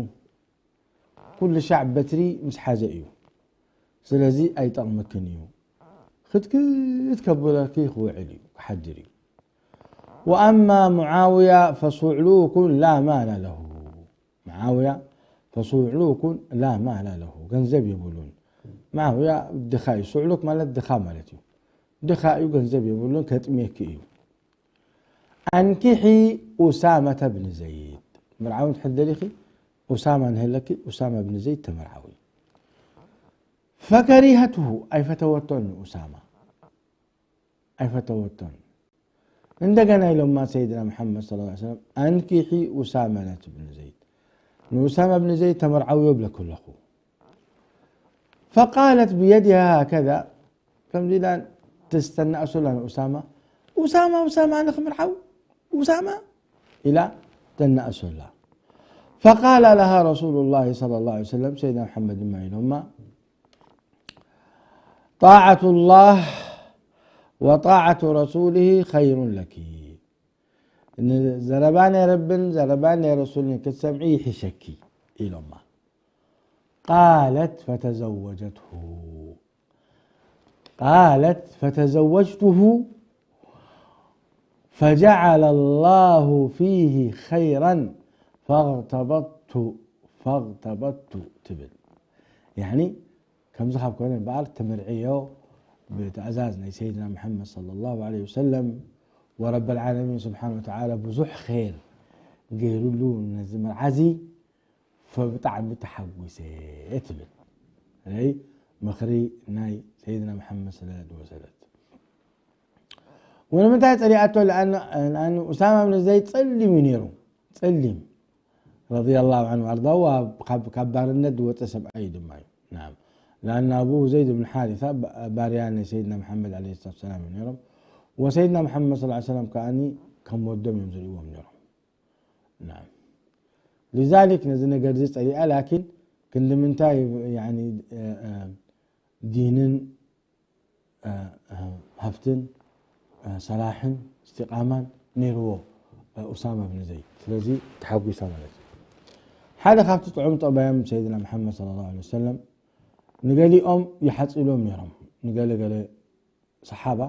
ኩሉ ሻዕ በትሪ ምስ ሓዘ እዩ። ስለዚ ኣይጠቕመክን እዩ። ክትክት ከብለኪ ክውዕል እዩ፣ ክሓድር እዩ። وأما معاوية فصعلوك لا مال له። معاوية فصعلوك لا مال له። ገንዘብ የብሉን። معاوية ድኻ እዩ። ሱዕሉክ ማለት ድኻ ማለት እዩ። ድኻ እዩ፣ ገንዘብ የብሉን፣ ከጥምየኪ እዩ። أنكحي أسامة بن زيد። መርዓዊ እንድሕር ደሊኺ፣ ኡሳማ ንህለኪ፣ ኡሳማ ብን ዘይድ ተመርዓዊ። فكرهته፣ ኣይፈተወቶን ንኡሳማ። ኣይፈተወቶን። እንደገና ኢሎማ ሰይድና ሙሐመድ ሰለላሁ ዐለይሂ ወሰለም፣ أنكحي أسامة بن زيد። ንኡሳማ ብን ዘይድ ተመርዓውዮ ብለኩ ኣለኹ። فقالت بيدها هكذا، ከምዚ ኢላ ተስተናእሶላ ንኡሳማ፣ ኡሳማ፣ ኡሳማ፣ ኣነ ክምርዓው፣ ኡሳማ ኢላ ተናእሶላ። فقال لها رسول الله صلى الله عليه وسلم، ሰይድና መሓመድ ድማ ኢሎማ፣ طاعة الله وطاعة رسوله خير لك، ንዘረባ ናይ ረብን ዘረባ ናይ ረሱልን ክትሰምዒ ይሕሸኪ ኢሎማ። قالت فتزوجته، قالت فتزوجته فجعل الله فيه خيرا فاغتبطت، فاغتبطت ትብል። ያኒ ከምዚ ካብ ኮነ እምበኣር ትምርዕዮ ብትእዛዝ ናይ ሰይድና መሓመድ صلى الله عليه وسلم ወረብ العالمين ስብሓነ ወተዓላ ብዙሕ ኸይር ገይሩሉ ነዚ መርዓዚ ፈብጣዕሚ ተሓጒሰ ትብል። ይ ምኽሪ ናይ ሰይድና መሓመድ ስለ ዝወሰደት። ወንምንታይ ጸሊኣቶ? ለኣን ኡሳማ ብን ዘይድ ጸሊም እዩ ነይሩ። ጸሊም ረዲየላሁ ዐንሁ ኣርዳሁ፣ ካብ ባርነት ዝወፀ ሰብኣይ ድማ እዩ። ናም ለኣን ኣብኡ ዘይድ ብን ሓሪታ ባርያ ናይ ሰይድና መሓመድ ለ ሰላት ሰላም እዩ ነይሮም። ወሰይድና መሓመድ ስ ሰለም ከኣ ከም ወዶም እዮም ዝርእዎም ነይሮም። ናም ሊዛሊክ ነዚ ነገር እዚ ጸሊኣ። ላኪን ክንዲ ምንታይ ዲንን ሃብትን ሰላሕን እስቲቃማን ነይርዎ ኡሳማ ብን ዘይድ። ስለዚ ተሓጒሳ ማለት እዩ። ሓደ ካብቲ ጥዑም ጠባዮም ሰይድና መሓመድ صلى الله عليه وسلم ንገሊኦም ይሓጺሎም ነይሮም። ንገለ ገለ ሰሓባ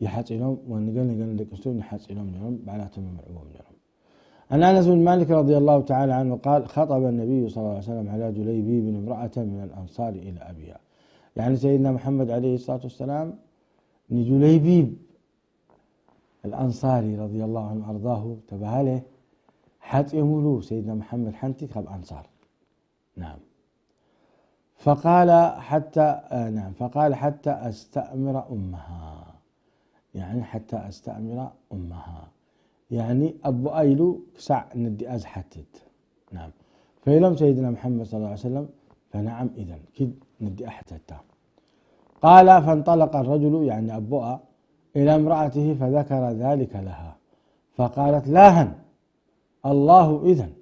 ይሓጺሎም ወንገል ንገል ደቂ ኣንስትዮ ይሓጺሎም ነይሮም። ባዕላቶም ይምርዕዎም ነይሮም። عن أنس بن مالك رضي الله تعالى عنه قال: خطب النبي صلى الله عليه وسلم على جليبيب امرأة من الأنصار إلى أبيها. يعني سيدنا محمد عليه الصلاة والسلام ንጁለይቢብ الأنصاري رضي الله عنه أرضاه ተባሃለ ሓጺሙሉ ሰይድና መሓመድ ሓንቲ ካብ ኣንሳር። نعم. فقال حتى نعم فقال حتى أستأمر أمها، يعني حتى أستأمر أمها، يعني ኣቦኣ ኢሉ ክሳዕ ነዲኣ ዝሓትት። نعم. فإلم سيدنا محمد صلى الله عليه وسلم: فنعم، إذن ኪድ ነዲኣ ሕተታ። قال: فانطلق الرجل، يعني ኣቦኣ، إلى امرأته فذكر ذلك لها فقالت: لاهن الله إذن،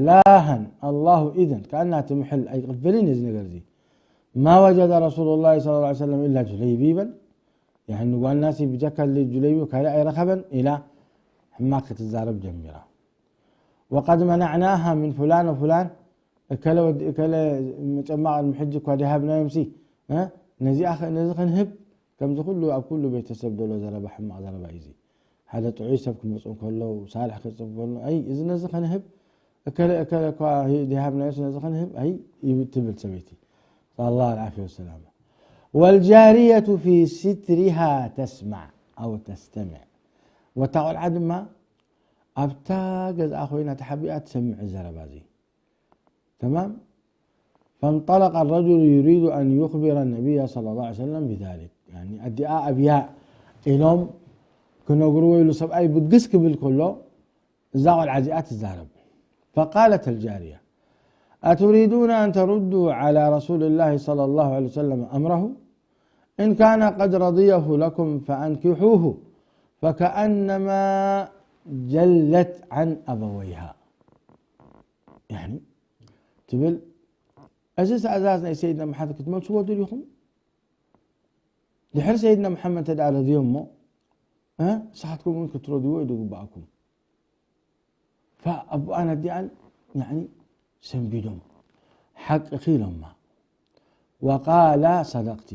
لاهن الله إذن، كأنها ትምሕል ኣይቅበልን እዚ ነገር እዚ። ما وجد رسول الله صلى الله عليه وسلم إلا جليبيبا، يعني ንጓልናሲ ብጀካ ጁለይቢብ ካልእ ኣይረኸበን ኢላ ሕማቕ ክትዛረብ ጀሚራ። وقد منعناها من فلان وفلان، እከለ ወዲ እከለ መጨማቕ ቅድሚ ሕጂ እኳ ደይሃብናዮምሲ ነዚኣ ነዚ ክንህብ። ከምዚ ኩሉ ኣብ ኩሉ ቤተሰብ ዘሎ ዘረባ ሕማቕ ዘረባ እዩ እዚ። ሓደ ጥዑይ ሰብ ክመፁ እንከሎ ሳልሕ ክፅብ ከሎ ኣይ እዚ ነዚ ክንህብ እከለ እከለ እኳ ደይሃብናዮስ ነዚ ክንህብ ኣይ ትብል ሰበይቲ። صلى الله العافية والسلامة. والجارية في سترها تسمع أو تستمع، ወታ ቆልዓ ድማ ኣብታ ገዝኣ ኮይና ተሓቢኣ ትሰምዕ ዘረባ እዚ። تمام. فانطلق الرجل يريد أن يخبر النبي صلى الله عليه وسلم بذلك، يعني ኣዲኣ ኣብያ ኢሎም ክነግርዎ ኢሉ ሰብኣይ ብግስ ክብል ከሎ እዛ ቆልዓ እዚኣ ትዛረብ። فقالت الجارية: أتريدون أن تردوا على رسول الله صلى الله عليه وسلم أمره؟ إن كان قد رضيه لكم فأنكحوه، فكأنما جلت عن أبويها. يعني ትብል እዚ ትእዛዝ ናይ ሰይድና መሓመድ ክትመልስዎ ድልኹም? ድሕሪ ሰይድና መሓመድ እንተ ደኣ ረድዮ እሞ ንስኻትኩም እውን ክትረድዎ እዩ ዝግባኣኩም። ኣቦኣን ኣዲኣን ሰንቢዶም ሓቅኺ ኢሎማ። وقالا صدقت.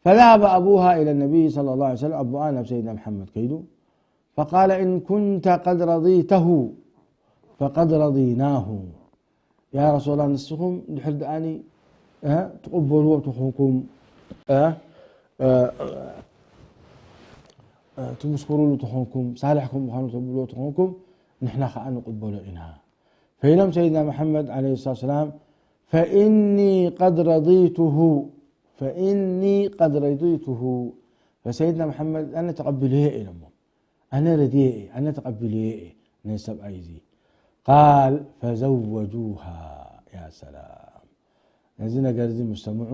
فذهب أبوها إلى النبي صلى الله عليه وسلم، ኣቦኣ ናብ ሰይድና መሓመድ ከይዱ فقال: إن كنت قد رضيته فقد رضيناه. يا رسول الله ንስኹም ድሕር ደኣኒ ትቕበልዎ ተኾንኩም ትምስክሩሉ ተኾንኩም ሳልሕ ከም ምዃኑ ተብልዎ ተኾንኩም ንሕና ከዓ ንቕበሎ ኢና። فإلم سيدنا محمد عليه الصلاة والسلام: فإني قد رضيته، فإني قد رضيته. فسيدنا محمد ኣነ ተቐቢለዮ ኢሎሞ ኣነ ረድየ እየ ኣነ ተቐቢለዮ እየ ነዚ ሰብኣይ እዚ። قال فزوجوها. يا سلام. ነዚ ነገር እዚ ምስ ሰምዑ፣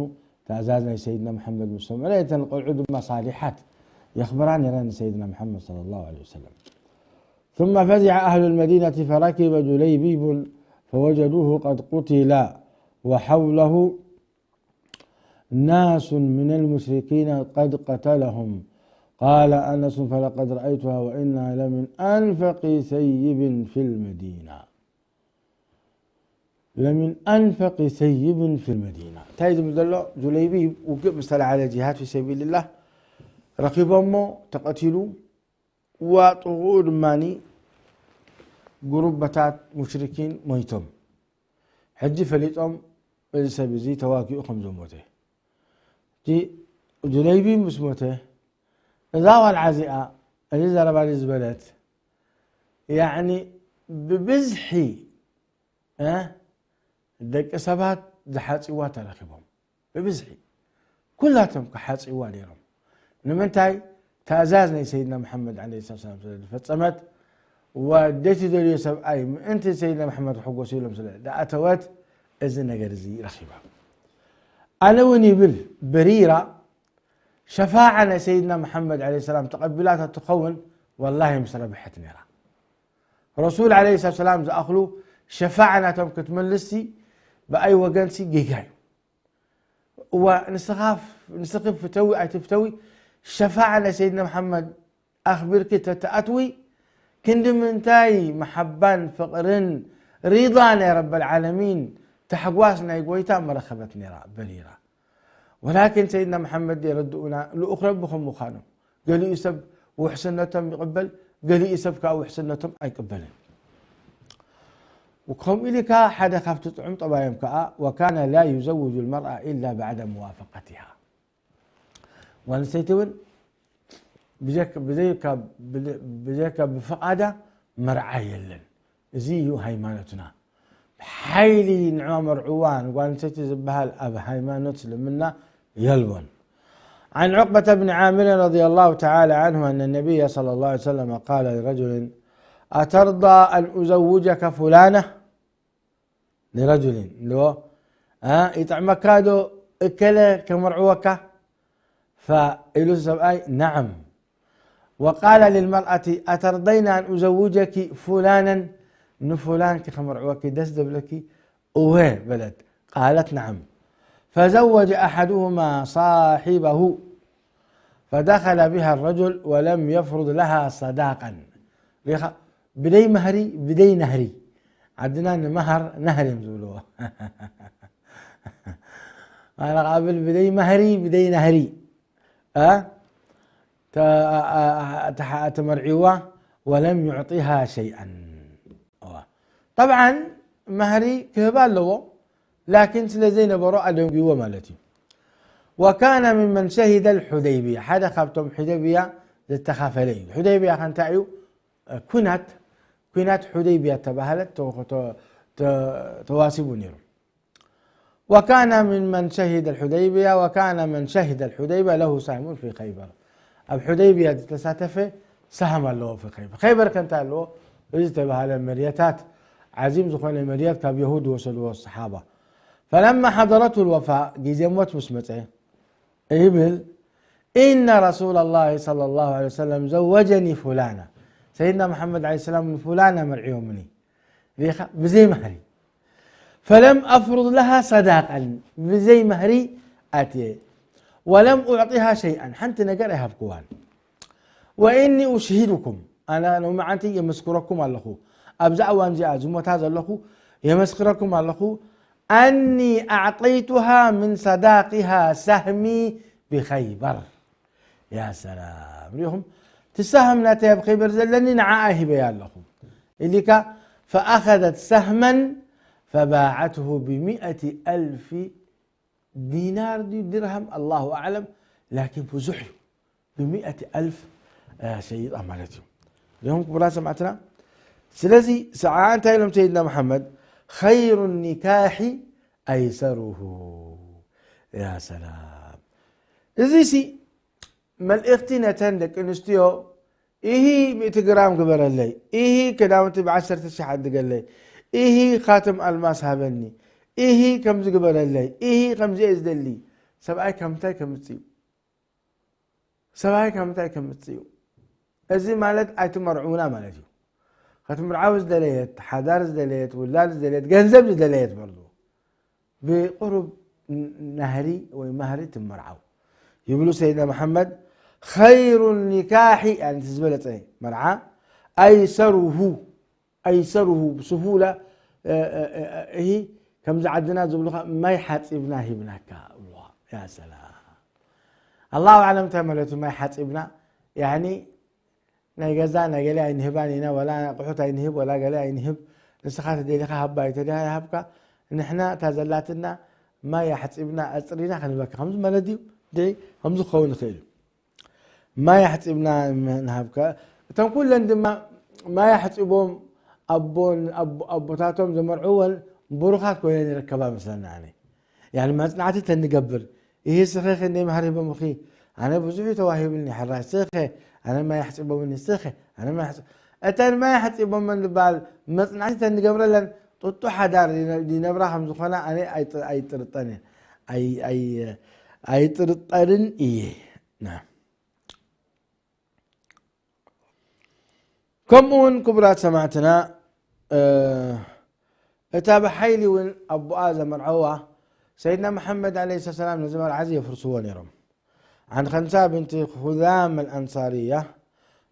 ትእዛዝ ናይ ሰይድና መሓመድ ምስ ሰምዑ፣ እተን ቆልዑ ድማ ሳሊሓት የኽብራ ነይረን ንሰይድና መሓመድ صلى الله عليه وسلم. ثم فزع أهل المدينة فركب جليبيب فوجدوه قد قتل وحوله ناس من المشركين قد قتلهم. قال أنس: فلقد رأيتها وإنها لمن أنفق ثيب في المدينة. لمن أنفق ثيب في المدينة. እንታይ ዝብል ዘሎ? ጁለይቢብ ውግእ ምስ ተላዓለ፣ ጂሃድ ፊ ሰቢልላህ፣ ረኺቦሞ፣ ተቐቲሉ። ዋጥቕኡ ድማ ጉሩበታት ሙሽሪኪን ሞይቶም። ሕጂ ፈሊጦም፣ እዚ ሰብ እዚ ተዋጊኡ ከም ዝሞተ። ሕጂ ጁለይቢብ ምስ ሞተ፣ እዛ ቆልዓ እዚኣ፣ እዚ ዘረባ እዚ ዝበለት፣ ያዕኒ ብብዝሒ፣ እ፣ ደቂ ሰባት ዝሓጽይዋ ተረኺቦም። ብብዝሒ ኩላቶም ክሓጽይዋ ነይሮም። ንምንታይ? ትእዛዝ ናይ ሰይድና መሓመድ ዓለይሂ ሰላም ስለ ዝፈጸመት፣ ወደቲ ደልዮ ሰብኣይ ምእንቲ ሰይድና መሓመድ ክሕጎሱ ኢሎም ስለ ዝኣተወት፣ እዚ ነገር እዚ ረኺባ። ኣነ እውን ይብል በሪራ፣ ሸፋዓ ናይ ሰይድና መሓመድ ዓለይሂ ሰላም ተቐቢላታ ትኸውን፣ ወላሂ ምስ ረብሐት ነይራ። ረሱል ዓለይሂ ሰላም ዝኣኽሉ ሸፋዓ ናቶም ክትመልስሲ ብኣይ ወገንሲ ጌጋ እዩ። እዋ ንስኻ ፍ-፣ ንስኺ ፍተዊ ኣይትፍተዊ፣ ሸፋዓ ናይ ሰይድና መሓመድ ኣኽቢርኪ ተተኣትዊ፣ ክንዲ ምንታይ መሓባን ፍቕርን ሪዳ ናይ ረበል ዓለሚን፣ ታሕጓስ ናይ ጎይታ መረኸበት ነይራ በሪራ። ወላኪን ሰይድና መሓመድ የረድኡና ልኡኽ ረቢ ከም ምዃኖም፣ ገሊኡ ሰብ ውሕስነቶም ይቕበል፣ ገሊኡ ሰብ ከዓ ውሕስነቶም ኣይቅበልን። ከምኡ ኢልካ ሓደ ካብቲ ጥዑም ጠባዮም ከዓ፣ وكان لا يزوج المرأة إلا بعد موافقتها። ጓል ኣንስተይቲ እውን ብጀክ-፣ ብዘይካ፣ ብዘ-፣ ብዘይካ ብፍቓዳ መርዓ የለን። እዚ እዩ ሃይማኖትና። ብሓይሊ ንዕማ መርዕዋ ንጓል ኣንስተይቲ ዝበሃል ኣብ ሃይማኖት እስልምና የልቦን። عن عقبة بن عامر رضي الله تعالى عنه أن النبي صلى الله عليه وسلم قال لرجل: أترضى أن أزوجك فلانة؟ لرجل، ንዎ፣ እ፣ ይጥዕመካ ዶ እከለ ከመርዕወካ? ፈኢሉ ሰብኣይ፣ نعم. وقال للمرأة: أترضين أن أزوجك فلانا؟ ንፉላንኪ ከመርዕወኪ ደስ ደብለኪ? እወ በለት። قالت: نعم. فزوج أحدهما صاحبه فدخل بها الرجل ولم يفرض لها صداقا. ሪኻ፣ ብደይ መህሪ፣ ብደይ ናህሪ። ዓድና ንመሃር ናህሪ እዮም ዝብልዎ። ኣነ ብል ብደይ መህሪ፣ ብደይ ናህሪ። እ? ተ-፣ ኣ-፣ ኣ-፣ ኣ-፣ ተሓ-፣ ተመርዒዋ፣ ولم يعطها شيئا። እዋ። ጠብዓን መህሪ ክህባ ኣለዎ፣ ላኪን ስለ ዘይነበሮ ኣደንጉይዎ ማለት እዩ። وكان ممن شهد الحديبية، ሓደ ካብቶም ሑደይብያ ዝተኻፈለ እዩ። ሑደይብያ ከ እንታይ እዩ? ኩናት፣ ኩናት ሑደይብያ ተባህለት ተ-፣ ተ-፣ ተ-፣ ተዋሲቡ ነይሩ። وكان ممن شهد الحديبية، وكان من شهد الحديبية له سهم في خيبر። ኣብ ሑደይብያ ዝተሳተፈ ሳህም ኣለዎ في خيبر። ኸይበር ከ እንታይ ኣለዎ? እዚ ዝተባህለ መድያታት፣ ዓዚም ዝኾነ መድያት ካብ የሁድ ዝወሰድዎ ሰሓባ። فلما حضرته الوفاة، ግዜ ሞት ምስ መጸ፣ ይብል፣ إن رسول الله صلى الله عليه وسلم زوجني فلانة، ሰይድና መሓመድ ዓለይሂ ሰላም ንፉላና መርዕዮምኒ። ሪኻ፣ ብዘይ መህሪ። فلم أفرض لها صداقا، ብዘይ መህሪ ኣትየ። ولم أعطها شيئا، ሓንቲ ነገር ኣይሃብክዋን። وإني أشهدكم، ኣነ ሎማዓንቲ የመስክረኩም ኣለኹ፣ ኣብዛ እዋን እዚኣ ዝሞታ ዘለኹ የመስክረኩም ኣለኹ፣ أني أعطيتها من صداقها سهمي بخيبر. يا سلام، ሪኹም፣ እቲ ሳህም ናተይ ኣብ ኸይበር ዘለኒ ንዓኣ ሂበያ ኣለኹ ኢሊካ። فأخذت سهما فباعته بمائة ألف ዲናር ድዩ ድርሃም፣ الله أعلم، ላኪን ብዙሕ እዩ። ብሚእቲ ኣልፍ፣ እ፣ ሸይጣ ማለት እዩ። እዚኦም ክቡራት ሰማዕትና፣ ስለዚ ሰዓ እንታይ ኢሎም ሰይድና መሓመድ? خير النكاح أيسره። ያ ሰላም። እዚ ሲ መልእኽቲ ነተን ደቂ ኣንስትዮ፣ ኢሂ ሚእቲ ግራም ግበረለይ፣ ኢሂ ክዳውንቲ ብዓሰርተ ሺሕ ዓድገለይ፣ ኢሂ ካቶም ኣልማስ ሃበኒ፣ ኢሂ ከምዚ ግበረለይ፣ ኢሂ ከምዚ እየ ዝደሊ። ሰብኣይ ከምታይ ከምጽእ እዩ? ሰብኣይ ከምታይ ከምጽእ እዩ? እዚ ማለት ኣይትመርዕውና ማለት እዩ። ክትምርዓው ዝደለየት፣ ሓዳር ዝደለየት፣ ውላድ ዝደለየት፣ ገንዘብ ዝደለየት በርዶ ብቁሩብ ናህሪ ወይ ማህሪ ትመርዓው ይብሉ ሰይድና መሓመድ። ኸይሩ ኒካሒ፣ ያኒ እቲ ዝበለጸ መርዓ፣ ኣይሰሩሁ ኣይሰሩሁ ብስሁላ። እሂ ከምዚ ዓድና ዝብሉኻ ማይ ሓፂብና ሂብናካ እብሉኻ። ያ ሰላም። ኣላሁ ኣዕለም እንታይ ማለት እዩ ማይ ሓፂብና? ያኒ ናይ ገዛ ናይ ገለ ኣይንህባን ኢና፣ ወላ ኣቑሑት ኣይንህብ፣ ወላ ገለ ኣይንህብ። ንስኻ ተደሊኻ ሃባ እዩ፣ ተደሊኻ ይሃብካ። ንሕና እታ ዘላትና ማይ ኣሕፂብና ኣፅሪና ክንህበካ። ከምዚ ማለት ድዩ? ድዒ ከምዚ ክኸውን ይኽእል እዩ። ማይ ኣሕፂብና ንሃብካ። እቶም ኩለን ድማ ማይ ኣሕፂቦም ኣቦን ኣቦ-፣ ኣቦታቶም ዘመርዕወን ብሩኻት ኮይነን ይርከባ መስለና። ኣነ ያኒ መጽናዕቲ ተንገብር፣ ይህ ስኸ ክንደይ ማህር ሂቦምኺ? ኣነ ብዙሕ ተዋሂብኒ ሕራይ ስኸ፣ ኣነ ማይ ኣሕፂቦምኒ ስኸ፣ ኣነ ማይ ኣሕፂ-፣ እተን ማይ ኣሕፂቦመን ዝበሃል መጽናዕቲ ተንገብረለን ጥጡ ሓዳር ይነ-፣ ይነብራ ከም ዝኾና ኣነ ኣይጥ-፣ ኣይጥርጠን እየ። ኣይ-፣ ኣይ-፣ ኣይጥርጠርን እየ። ና። ከምኡ እውን ክቡራት ሰማዕትና፣ እ፣ እታ ብሓይሊ እውን ኣቦኣ ዘመርዐዋ ሰይድና መሓመድ ዓለይሂ ሰላም ነዚ መርዓ እዚ የፍርስዎ ነይሮም። عن خنساء بنت خذام الأنصارية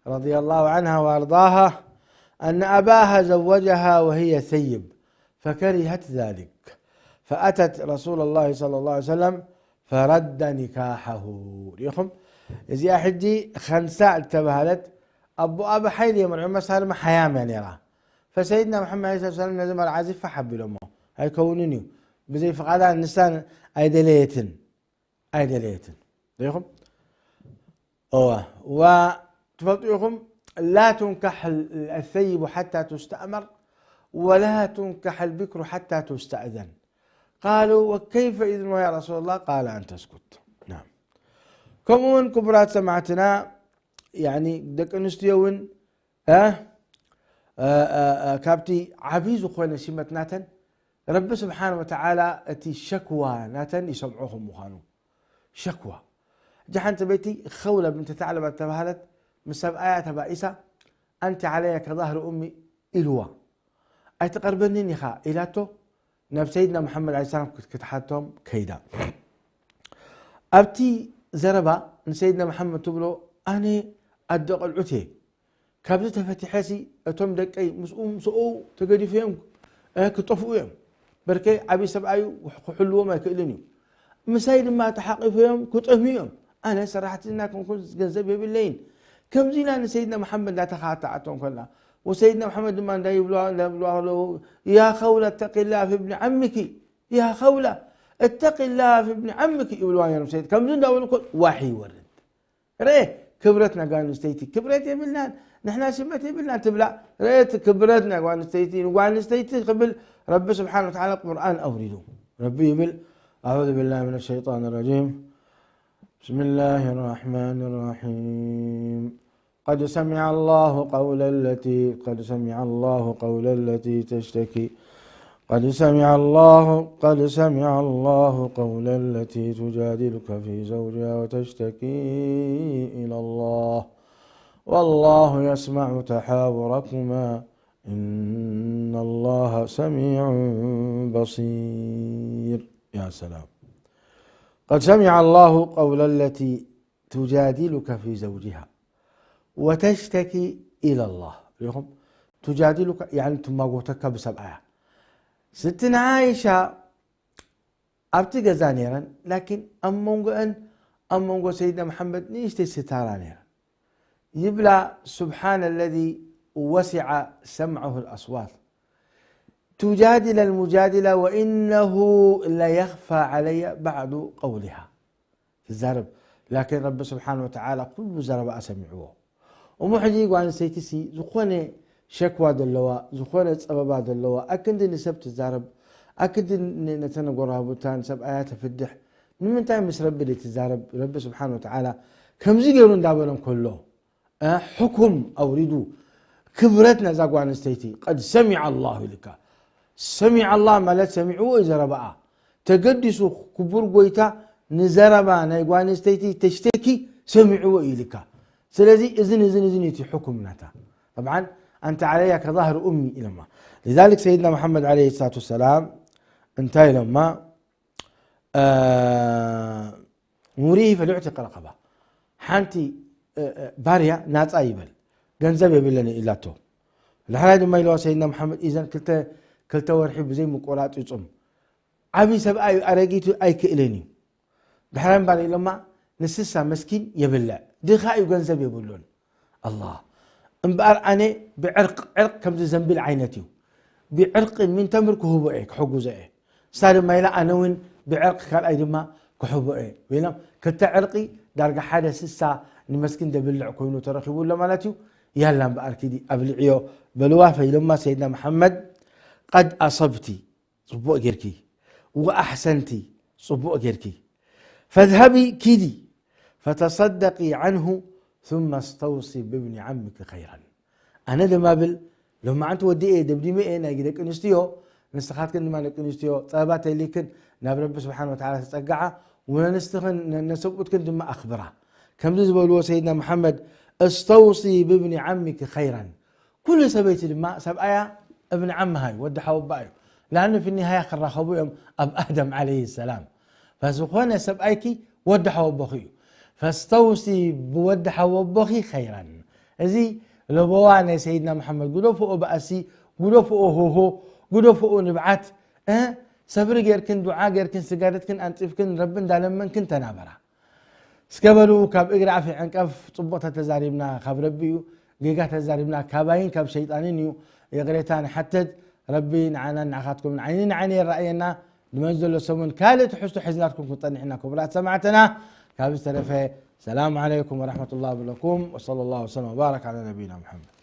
رضي الله عنها وأرضاها أن أباها زوجها وهي ثيب فكرهت ذلك فأتت رسول الله صلى الله عليه وسلم فرد نكاحه. ሪኢኹም? እዚኣ ሕጂ ኸንሳ እተባህለት ኣቦኣ ብሓይሊ የመርዑ፣ መሳርማ ሓያም እያ ነይራ። ፈሰይድና መሓመድ ዓለይሂ ሰላም ነዚ መርዓ እዚ ፋሕ ኣቢሎሞ። ኣይከውንን እዩ። ብዘይ ፍቓዳ ንሳ ኣይደለየትን። ኣይደለየትን። ሪኢኹም? እዋ፣ ዋ፣ ትፈልጡ ኢኹም፣ لا تنكح الثيب حتى تستأمر ولا تنكح البكر حتى تستأذن. قالوا: وكيف إذنها يا رسول الله؟ قال: أن تسكت. نعم. ከምኡ እውን ክቡራት ሰማዕትና፣ ያኒ ደቂ ኣንስትዮ እውን እ፣ እ፣ እ፣ እ፣ ካብቲ ዓቢ ዝኾነ ሽመት ናተን፣ ረቢ ስብሓን ወተዓላ እቲ ሸክዋ ናተን ይሰምዖ ከም ምዃኑ። ሸክዋ። እጃ ሓንቲ በይቲ ኸውላ ብንት ታዕለባ እተባህለት ምስ ሰብኣያ ተባኢሳ፣ ኣንቲ ዓለያ ከዛህሪ ኡሚ ኢልዋ። ኣይትቐርበንን ኢኻ ኢላቶ፣ ናብ ሰይድና መሓመድ ዓለይሂ ሰላም ክት-፣ ክትሓቶም ከይዳ። ኣብቲ ዘረባ ንሰይድና መሓመድ ትብሎ፣ ኣነ ኣደ ቖልዑት እየ። ካብዚ ተፈቲሐሲ እቶም ደቀይ ምስኡ፣ ምስኡ ተገዲፉ እዮም፣ እ፣ ክጠፍኡ እዮም። በርከይ ዓብዪ ሰብኣዩ ክሕልዎም ኣይክእልን እዩ። ምሳይ ድማ ተሓቒፉ እዮም ክጠምዩ እዮም። ኣነ ሰራሕተኛ ኮንኩን ገንዘብ የብለይን። ከምዚ ኢላ ንሰይድና መሓመድ እንዳተኻተዓቶ እንከላ፣ ወሰይድና መሓመድ ድማ እንታይ ይብልዋ፣ እንታይ ይብልዋ ኣለዉ? ያ ኸውላ እተቂላ ፊ እብኒ ዓሚኪ፣ ያ ኸውላ እተቂላ ፊ እብኒ ዓሚኪ ይብልዋ ነይሮም። ሰይድ ከምዚ እንዳበሉ እኮ ዋሒ ይወርድ። ርኤ ክብረት ናይ ጓል ኣንስተይቲ፣ ክብረት የብልናን፣ ንሕና ሽመት የብልናን ትብላ። ርኤ እቲ ክብረት ናይ ጓል ኣንስተይቲ፣ ንጓል ኣንስተይቲ ክብል ረቢ ስብሓን ወተዓላ ቁርኣን ኣውሪዱ። ረቢ ይብል፣ أعوذ بالله من الشيطان الرجيم. بسم الله الرحمن الرحيم. قد سمع الله قول التي، قد سمع الله قول التي تشتكي، قد سمع الله، قد سمع الله قول التي تجادلك في زوجها وتشتكي إلى الله، والله يسمع تحاوركما، إن الله سميع بصير. يا سلام. قد سمع الله قول التي تجادلك في زوجها وتشتكي إلى الله. ሪኢኹም? تجادلك يعني ትማጎተካ ብሰብኣያ። ስትና ዓይሻ ኣብቲ ገዛ ነይረን፣ ላኪን ኣብ መንጎአን ኣብ መንጎ ሰይድና መሓመድ ንእሽተይ ስታራ ነይራ። ይብላ سبحان الذي وسع سمعه الأصوات تجادل المجادلة وإنه ليخفى علي بعض قولها. ትዛረብ። ላኪን ረቢ ስብሓን ወተዓላ ኩሉ ዘረባኣ ሰሚዕዎ። እሞ ሕጂ ጓል ኣንስተይቲ ሲ ዝኾነ ሸክዋ ዘለዋ፣ ዝኾነ ጸበባ ዘለዋ፣ ኣክንዲ ንሰብ ትዛረብ፣ ኣክንዲ ን-፣ ነተን ጎረባብታን ሰብኣያ ተፍድሕ። ንምንታይ ምስ ረቢ ዘይትዛረብ? ረቢ ስብሓን ወተዓላ ከምዚ ገይሩ እንዳበለ እንከሎ፣ እ፣ ሕኩም ኣውሪዱ ክብረት ነዛ ጓል ኣንስተይቲ፣ ቀድ ሰሚዐ ኣላሁ ኢልካ። ሰሚዐ ኣላህ ማለት ሰሚዕዎ እዩ ዘረባኣ። ተገዲሱ ክቡር ጎይታ ንዘረባ ናይ ጓል ኣንስተይቲ ተሽተኪ ሰሚዕዎ እዩ ኢልካ። ስለዚ እዝን እዝን እዝን እቲ ሕኩም ናታ። طبعا أنت علي كظهر أمي ኢሎማ። لذلك سيدنا محمد عليه الصلاة والسلام እንታይ ኢሎማ? ሙሪሂ ፈልዩዕቲቅ ረቀባ፣ ሓንቲ ባርያ ናፃ ይበል፣ ገንዘብ የብለኒ ኢላቶ። ዳሕራይ ድማ ኢለዋ ሰይድና መሓመድ፣ ኢዘን ክልተ ወርሒ ብዘይ ምቆራፅ ይፁም። ዓብዪ ሰብኣይ ኣረጊቱ ኣይክእልን እዩ። ዳሕራይ እምበር ኢሎማ ንስሳ መስኪን የብልዕ፣ ድኻ እዩ፣ ገንዘብ የብሉን። ኣላ እምበኣር ኣነ ብዕርቅ ዕርቅ ከምዚ ዘንቢል ዓይነት እዩ። ብዕርቅ ሚን ተምር ክህቦ እየ፣ ክሕጉዞ እየ። እሳ ድማ ኢላ ኣነ እውን ብዕርቅ ካልኣይ ድማ ክሕቦ እየ ኢሎም። ክልተ ዕርቂ ዳርጋ ሓደ ስሳ ንመስኪን ደብልዕ ኮይኑ ተረኪቡ ኣሎ ማለት እዩ። ያላ እምበኣር ኪዲ ኣብልዕዮ በልዋ። ፈኢሎማ ሰይድና መሓመድ ቀድ ኣሰብቲ፣ ፅቡቕ ጌርኪ፣ ወኣሕሰንቲ፣ ፅቡቕ ጌርኪ። ፈዝሃቢ ኪዲ ፈተሰደቂ ዓንሁ ثم استوصي بابن عمك خيرا። ኣነ ድማ ብል ሎማዓንቲ ወዲ እየ ደብዲመ እየ ናይ ደቂ ኣንስትዮ፣ ንስኻትክን ድማ ደቂ ኣንስትዮ ፀበባ ተሊክን ናብ ረቢ ስብሓን ወተዓላ ተፀግዓ። ወነንስትኽን ነሰብኡትክን ድማ ኣኽብራ። ከምዚ ዝበልዎ ሰይድና መሓመድ፣ እስተውሲ ብብኒ ዓሚኪ ኸይራን። ኩሉ ሰበይቲ ድማ ሰብኣያ እብኒ ዓምሃ እዩ፣ ወዲ ሓወባኣ እዩ። ላኣኑ ፊ ኒሃያ ክራኸቡ እዮም ኣብ ኣደም ዓለይሂ ሰላም። ፈዝኾነ ሰብኣይኪ ወዲ ሓወቦኺ እዩ። ፈስተውሲ ብወዲ ሓወቦኺ ኸይራን። እዚ ለበዋ ናይ ሰይድና መሓመድ፣ ጉደፍኦ ባእሲ፣ ጉደፍኦ ሆሆ፣ ጉደፍኦ ንብዓት። እ፣ ሰብሪ ጌርክን፣ ዱዓ ጌርክን፣ ስጋደትክን፣ ኣንጺፍክን፣ ረቢ እንዳለመንክን ተናበራ። እስከ በሉ፣ ካብ እግሪ ኣፍ ይዕንቀፍ፣ ጽቡቕ ተተዛሪብና ካብ ረቢ እዩ፣ ጌጋ ተዛሪብና ካባይን ካብ ሸይጣንን እዩ። ይቕሬታ ንሓተት፣ ረቢ ንዓናን ንዓኻትኩምን ዓይኒ ንዓይኒ የረኣየና። ንመን ዘሎ ሰሙን ካልእ ትሕዝቶ ሒዝናትኩም ክንጸንሕ ኢና ክቡራት ሰማዕትና። ካብ ዝተረፈ ሰላም ዓለይኩም ወረሕመቱላህ ብለኩም። ወሰለ ላሁ ወሰለም ወባረክ ዓላ ነቢይና ሙሐመድ።